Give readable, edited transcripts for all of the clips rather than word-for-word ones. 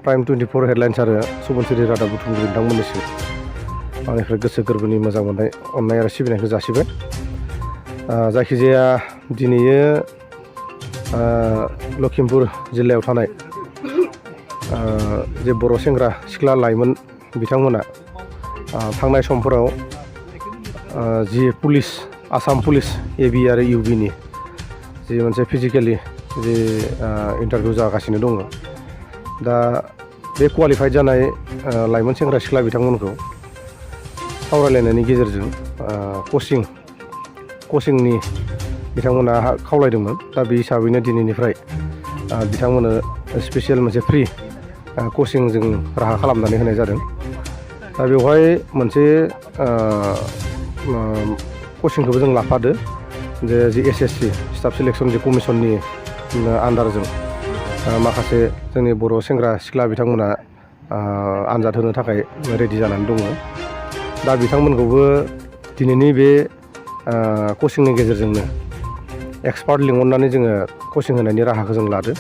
Prime 24 headlines आरो सुबुनसिरि रादाब बुथुमगिरि बिथांमोननिसिम आंनिफ्राय गोसो गोरबोनि मोजां मोननाय अननाय आरो सिबिनायखौ जासिबाय। जायखिजाया दिनैयो लखिमपुर जिल्लायाव थानाय जे बर' सेंग्रा सिख्ला लाइमोन बिथांमोना थांनाय समफोराव जि पुलिस आसाम पुलिस एबि आरो इउबिनि जि मोनसे फिजिकेलि जि इन्टारभिउ जागासिनो दङ। दा बे क्वालिफाइड जानाय लाइमोन सेंग्रा सिख्ला बिथांमोनखौ सावरायलायनायनि गेजेरजों कचिंनि बिथांमोना खावलायदोंमोन। दा बे हिसाबैनो दिनैनिफ्राय बिथांमोननो स्पेसियेल मोनसे फ्रि कचिं जों राहा खालामनानै होनाय जादों। दा बेवहाय मोनसे कचिंखौबो जों लाफादो जे SSC स्टाफ सिलेक्सन जे कमिसननि आन्दारजों माखासे जोंनि बर' सेंग्रा सिख्ला बिथांमोना आनजाद होनो थाखाय रेडि जानानै दङ। दा बिथांमोनखौबो दिनैनि बे कचिंनि गेजेरजोंनो एक्सपार्ट लिंहरनानै जोङो कचिं होनायनि राहाखौ जों लादो।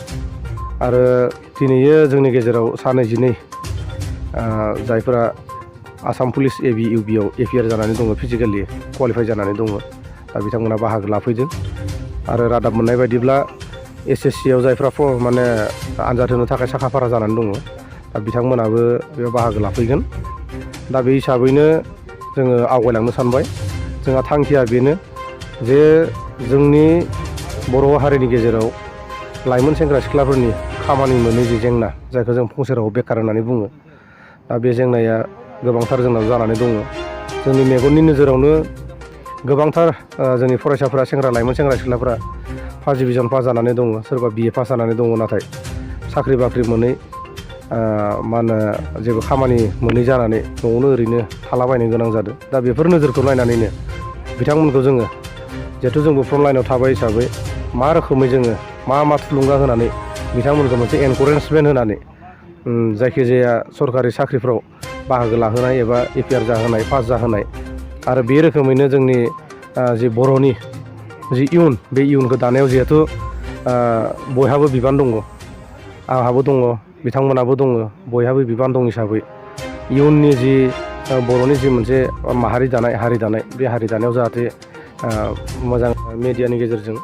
आरो दिनैयो जोंनि गेजेराव सा 22 जायफोरा आसाम पुलिस एबि इउबिआव एपियार जानानै दङ, फिजिकेलि क्वालिफाइ जानानै दङ। दा बिथांमोना बाहागो लाफैदों। आरो रादाब मोननाय बायदिब्ला SSCआव जायफ्रा माने आनजाद होनो थाखाय साखाफारा जानानै दङ, दा बिथांमोनाबो बेयाव बाहागो लाफैगोन। दा बे हिसाबैनो जोङो आवगायलांनो सानबाय। जोंहा थांखिया बेनो जे जोंनि बर' हारिनि गेजेराव लाइमोन सेंग्रा सिख्लाफोरनि खामानि मोनै जि जेंना, जायखौ जों फंसे रावाव बेखार होननानै बुङो, दा बे जेंनाया गोबांथार जोंनाव जानानै दङ। जोंनि मेगननि नोजोरावनो गोबांथार जोंनि फरायसाफोरा लाइमोन सेंग्रा सिख्लाफोरा फार्स्ट डिभिजन पास जानानै दङ, सोरबा BA पास जानानै दङ, नाथाय साख्रि बाख्रि मोनै मा होनो जेबो खामानि मोनै जानानै न'आवनो ओरैनो थालाबायनो गोनां जादों। दा बेफोर नोजोरखौ नायनानैनो बिथांमोनखौ जोङो जिहेथु जोंबो फ्रन्ट लाइनाव थाबाय हिसाबै मा रोखोमै जोङो मा थुलुंगा होनानै बिथांमोनखौ मोनसे एनकारेजमेन्ट होनानै जायखिजाया सरकारि साख्रिफ्राव बाहागो लाहोनाय एबा एपियार जाहोनाय, पास जाहोनाय, आरो बे रोखोमैनो जोंनि जि बर'नि जि इयुन, बे इयुनखौ दानायाव जिहेथु बयहाबो बिबान दङ, आंहाबो दङ, बिथांमोनाबो दङ, बयहाबो बिबान दं हिसाबै इयुननि जि बर'नि जि मोनसे माहारि दानाय, हारि दानाय, बे हारि दानायाव जाहाथे मोजां मेडियानि गेजेरजों,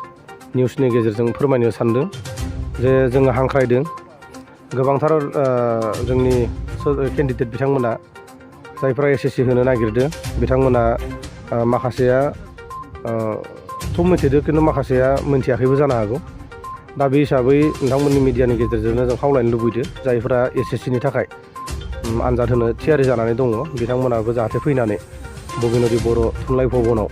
निउसनि गेजेरजों फोरमायनो सानदों जे जोङो हांख्रायदों गोबांथार जोंनि केन्डिडेट बिथांमोना जायफ्रा SSC होनो नागिरदों, बिथांमोना माखासेया मिथिदों खिन्थु माखासेया मिथियाखैबो जानो हागौ। दा बे हिसाबै नोंथांमोननि मिडियानि गेजेरजोंनो जों खावलायनो लुबैदों जायफ्रा SSCनि थाखाय आनजाद होनो थियारि जानानै दङ, बिथांमोनाबो जाहाथे फैनानै बगिनरि बर' थुनलाइ भबनाव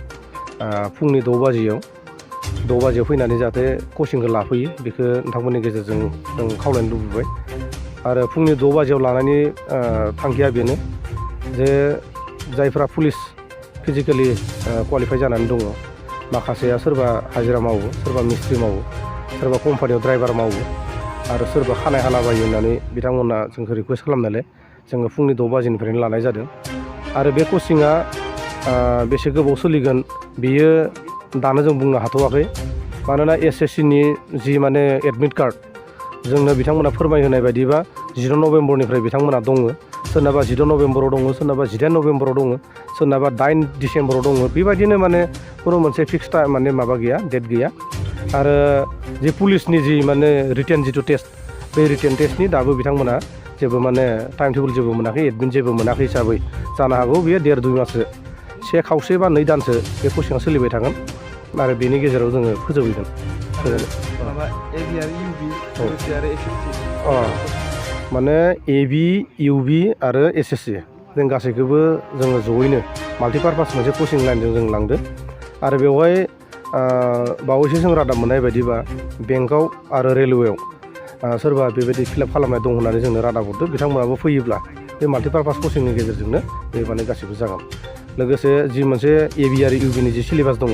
फुंनि 6 बाजियाव फैनानै जाहाथे कचिंखौ लाफैयो, बेखौ नोंथांमोननि गेजेरजों जों खावलायनो लुबैबाय। आरो फुंनि 6 बाजियाव लानायनि थांखिया बेनो जे जायफ्रा पुलिस फिजिकेलि क्वालिफाइ जानानै दङ, माखासेया सोरबा हाजिरा मावो, सोरबा मिस्ट्रि मावो, सोरबा कम्पानियाव ड्राइभार मावो, आरो सोरबा खानाय हालाबायो होननानै बिथांमोना जोंखौ रिकुवेस्ट खालामनायलाय जोङो फुंनि 6 बाजिनिफ्रायनो लानाय जादों। आरो बे कचिंआ बेसे गोबाव सोलिगोन बेयो दानो जों बुंनो हाथ'वाखै। मानोना SSCनि जि माने एडमिट कार्ड जोंनो बिथांमोना फोरमायहोनाय बायदिबा 14 नभेम्बरनिफ्राय बिथांमोना दङ, सोरनाबा 14 नभेम्बराव दङ, सोरनाबा 18 नभेम्बराव दङ, सोरनाबा 8 डिसेम्बराव दङ। बेबायदिनो माने खुनु मोनसे फिक्स टाइम माने माबा गैया, डेट गैया। आरो जि पुलिसनि जि माने रिटेन जिथु टेस्ट, बे रिटेन टेस्टनि दाबो बिथांमोना जेबो माने टाइम टेबोल जेबो मोनाखै, एडमिट जेबो मोनाखै हिसाबै जानो हागौ बेयो 1.5-2 माससो, 1 खावसे बा 2 दानसो बे कचिंआ सोलिबाय थागोन। आरो बेनि गेजेराव जोङो फोजोबहैगोन। माने एबि, इउबि आरो SSC जों गासैखौबो जोङो जयैनो माल्टिपारपास मोनसे कचिं लाइनजों जों लांदो। आरो बेवहाय बावैसो जों रादाब मोननाय बायदिबा बेंकआव आरो रेलवेआव सोरबा बेबायदि फिलआप खालामनाय दं होननानै जोंनो रादाब हरदों। बिथांमोनाबो फैयोब्ला बे माल्टिपारपास कचिंनि गेजेरजोंनो बे माने गासिबो जागोन। लोगोसे जि मोनसे एबि आरो इउबिनि जि सिलेबास दङ,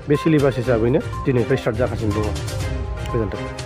बे सिलेबास हिसाबैनो दिनैनिफ्राय स्टार्ट जागासिनो दङ। गोजोन्थों।